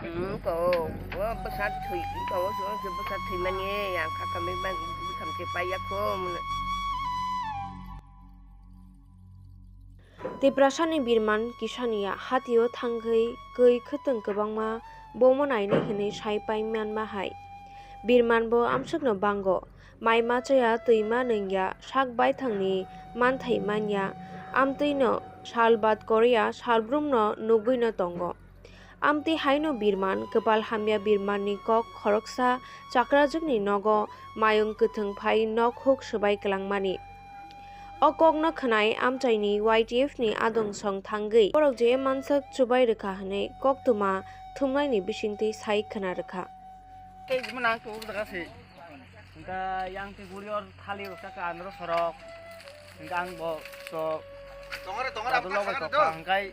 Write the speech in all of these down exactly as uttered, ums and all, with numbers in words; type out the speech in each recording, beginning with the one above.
Wngkha o, o bwsa thwi, wngkha o, o se bwsa thwimani, ang kha khamwi bai bwkha se paiya kho. Tiprasani birman kisaniya hatio thangwi kwi khwtwng kwbangma bomo nainai hwnwi sai pai manma hai. Birmanbo amsukno bango, mai ma chaya, twima nungya, sak baithangni manthai manya, amtwino sal bad korea salbrumno nugwino tongo. Amtwi haino birman, kwpal hamya birmanni kok khoroksa chakrajwkni nogo mayung kwthwng phai nok huk swbai kwlangmani. O kokno khwnai amchaini Y T F ni adong song thangwi borok je mansak chubai rwkha hwnwi koktwma thumnaini bisingtwi sai khwna rwkha. Tei jemon ang tongo jaga se. Hingka yang tei guri or thali rok saka andro sorok. Hingka ang bo to Tongare, tongare, dadul logo tokha hingkai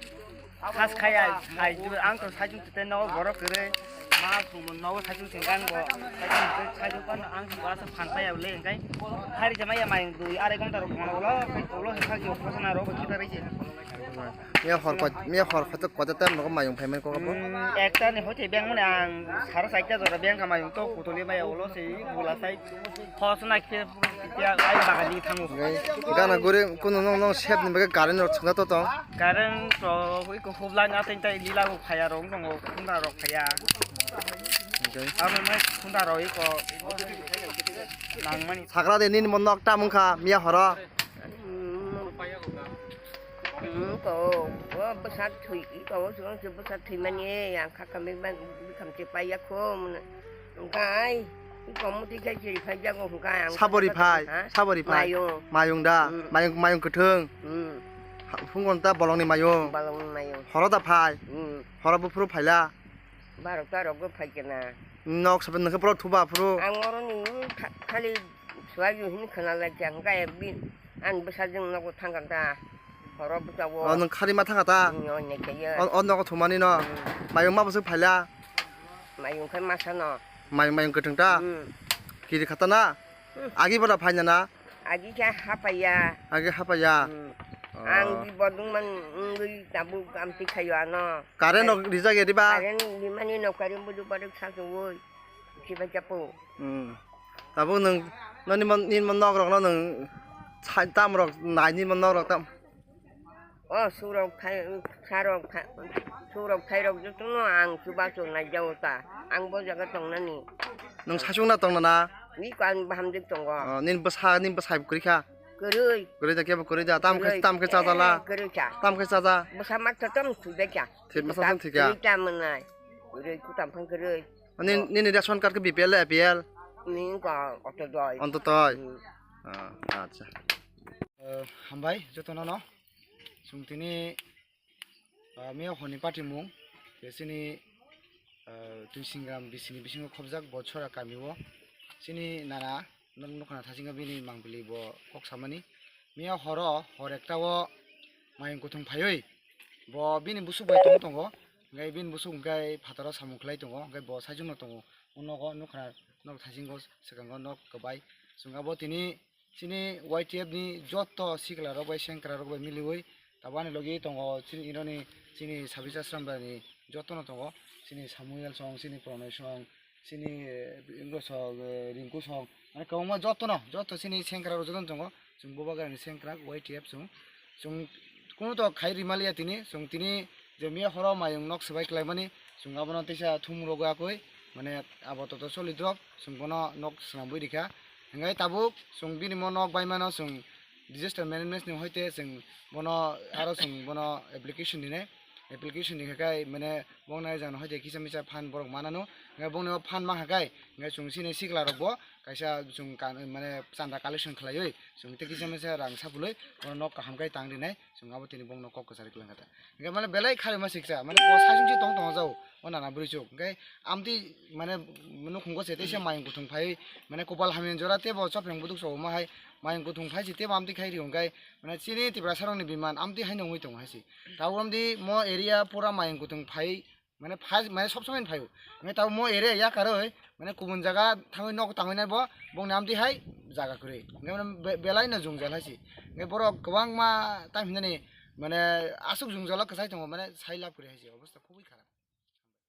khas khaya hai ang to sajung tete no borok kere ma sumon no sajung tengkan bo sajung tete sajung pan ang to asa phan paya le hingkai hari jama ya mai dui are gonta rok ma ulo ulo hingka yo khosna rok kita rije. Miya hor koi, miya hor koi to kota tam nogo mayung phaimani kok abo? Hmm, ekta ni hoite beng mani ang sara saita jora beng ka mayung to kutuli maya ulo se bula sai khosna khe ya ai bagan ni thango. Gana guri kuno nong nong sep ni bagwi current rok chwngna to tong. Current to hui ko hubla na tin tai lila ko phaya rok nongo khunda rok phaya. Amo mai khunda rok iko nang mani. Sakra de nini mon nok tam wngkha miya horo. Ko, o bwsa thwi, ko, o se bwsa thwimani, ang kha khamwi bai bwkham se paiya kho, hwnwi. Hwnkhai, ko muti khai chiri phai jago, hwnkhai ang Sabori kha phai, ha? Sabori phai. Mayung. Mayung da, Hmm. mayung, mayung kwthwng. Hmm. Ha, phungon ta bolongni mayung. Bolongni mayung. Horo da phai. Hmm. Horo buphuru phaila. Barok tarok go phai kena. Nok sabai nokhe borok thuba phuru. Ang oroni kha-, khali suayu hin khana lai kya hwnkhe bin ang bwsajwng nogo thangkha ta. Horo bwsao. O nwng khari ma thangkha ta? Nwng o nai khe ye. O, o nogo thumani no. Hmm. Mayung ma bwswk phaila? Mayung khai masa no. Mayung, mayung kwthwng ta? Hmm. Kiri khata na? Hmm. Agi boda phaina na? Agi khe hapaiya. Agi hapaiya? Hmm. Oh. Ang di bodung man wngwi tabuk amtwi khayo ano. Current rok rijak ya diba? Current rimani no current budu baruk sasu woi. Kiba chapo. Hmm. Tabuk nwng nini mon, nini mon nok rok no nwng sai tam rok nai nini mon nok rok tam. O surok thai, sarok thai, surok thairok jotono ang chubachu naijao ta. Ang bo jaga tongnani. Nwng sachung na tongna na? Ni ko ang bahamjwk tongo. Oh, nini bwsa, nini bwsai kwrwi kha? Kwrwi. Kwrwi da kebo kwrwi da. Tam khe, kwrwi. Tam khe chajala. Eh, kwrwi cha. Tam khe chaja. Bwsa mak to tam thwi bai cha. Thwi bwsa tam thwi kha. Kwrwi ta mwnai. Kwrwi ku tam phang kwrwi. Nini, nini ration card khe B P L, A P L? Ni ko auto doi. Auto doi. Hmm. Ah, acha. Eh, hambai jotono no. Chwng tini, ah, miya honi patimung, je chini, ah, Tuisingram bisini bisingo khobjak Bochora kamio. Chini nana nok nokna thasingo bini mangpili bo kok samani. Miya horo, hor ekta o mayung kuthung phaiwi bo bini busuk bai tong tongo. Hingke bini busuk hingke phataro samung khlai tongo, hingke bo saichung no tongo. O nogo nokha nok thasingo swkango nok kwbai. Chwng abo tini Chini Y T F ni joto sikla rok bai sengkra rok bai miliwi tabuk ani logi tongo chini ironi chini Sabisa Srambani joto no tongo chini Samuel song chini Pranay song chini, eh, Ingro song, eh, Rinku song mane kwbangma joto no joto chini sengkra rok joto no tongo chwng bubagrani sengkrak Y T F chwng. Chwng kunu to khai rimaliya tini, chwng tini je miya horo mayung nok swbai klaimani, chwng abono teisa thum rogwi akoi, mane abo toto solidrop, chwng bono nok swnambui rikha. Hingke tabuk chwng bini mo nok baimano chwng disaster management ni hoite chwng bono aro chwng bono application dinai, application dinkha kai mane bongni jana hoite kisa misa phan borok manano, hingke bongni o phan mankha kai, hingke chwng chini sikla rokbo kaisa chwng kan, mane chanda collection khlaiwi, chwng tei kisa misa rang sapului, bono nok kaham khe tang rinai, chwng abo tini bongno kok kwchari kwlwng kha ta. Hingke mane belai khari ma siksa, mane bo saichung si tong tong jao, o nana bwrwi chuk. Hingke amtwi mane nukhungo se teisa mayung kuthung phai, mane kopal hamya jora tei bo chopreng buduk so ma hai, mayung kuthung phai si tei bo amtwi khai ri hingke, mane chini Tiprasa rokni biman amtwi haino wngwi tongo hai si. Tabuk amtwi mo area pura mayung kuthung phai, mane phai, mane sob somoi phaio. Mane tabuk mo area yakaroi, mane kubun jaga thangwi nok tangwi nai bo, bongni amtwi hai jaga kwrwi. Hingke mane be-, belai no jwngjal hai si. Hingke borok kwbangma time hinani, mane aswk jwngjalo kwchai tongo, mane sai lab kwrwi hai si, obostha khubui kharap.